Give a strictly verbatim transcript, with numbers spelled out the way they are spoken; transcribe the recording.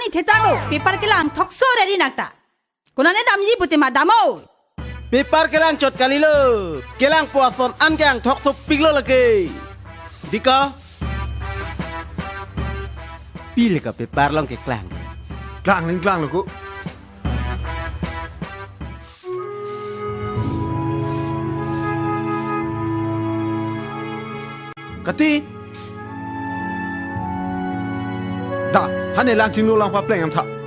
Ne thetan lo, paper kelang thokso redi nang ta. Konane damji pute ma dam o. Paper kelang chot kalilo. Kelangpo ason an ke angthok sopiklo lake. Diko. Pile ka paper along keklang. Klang ning klang lo ko. Kati. Da, hane lang chingno lang papleng am tha.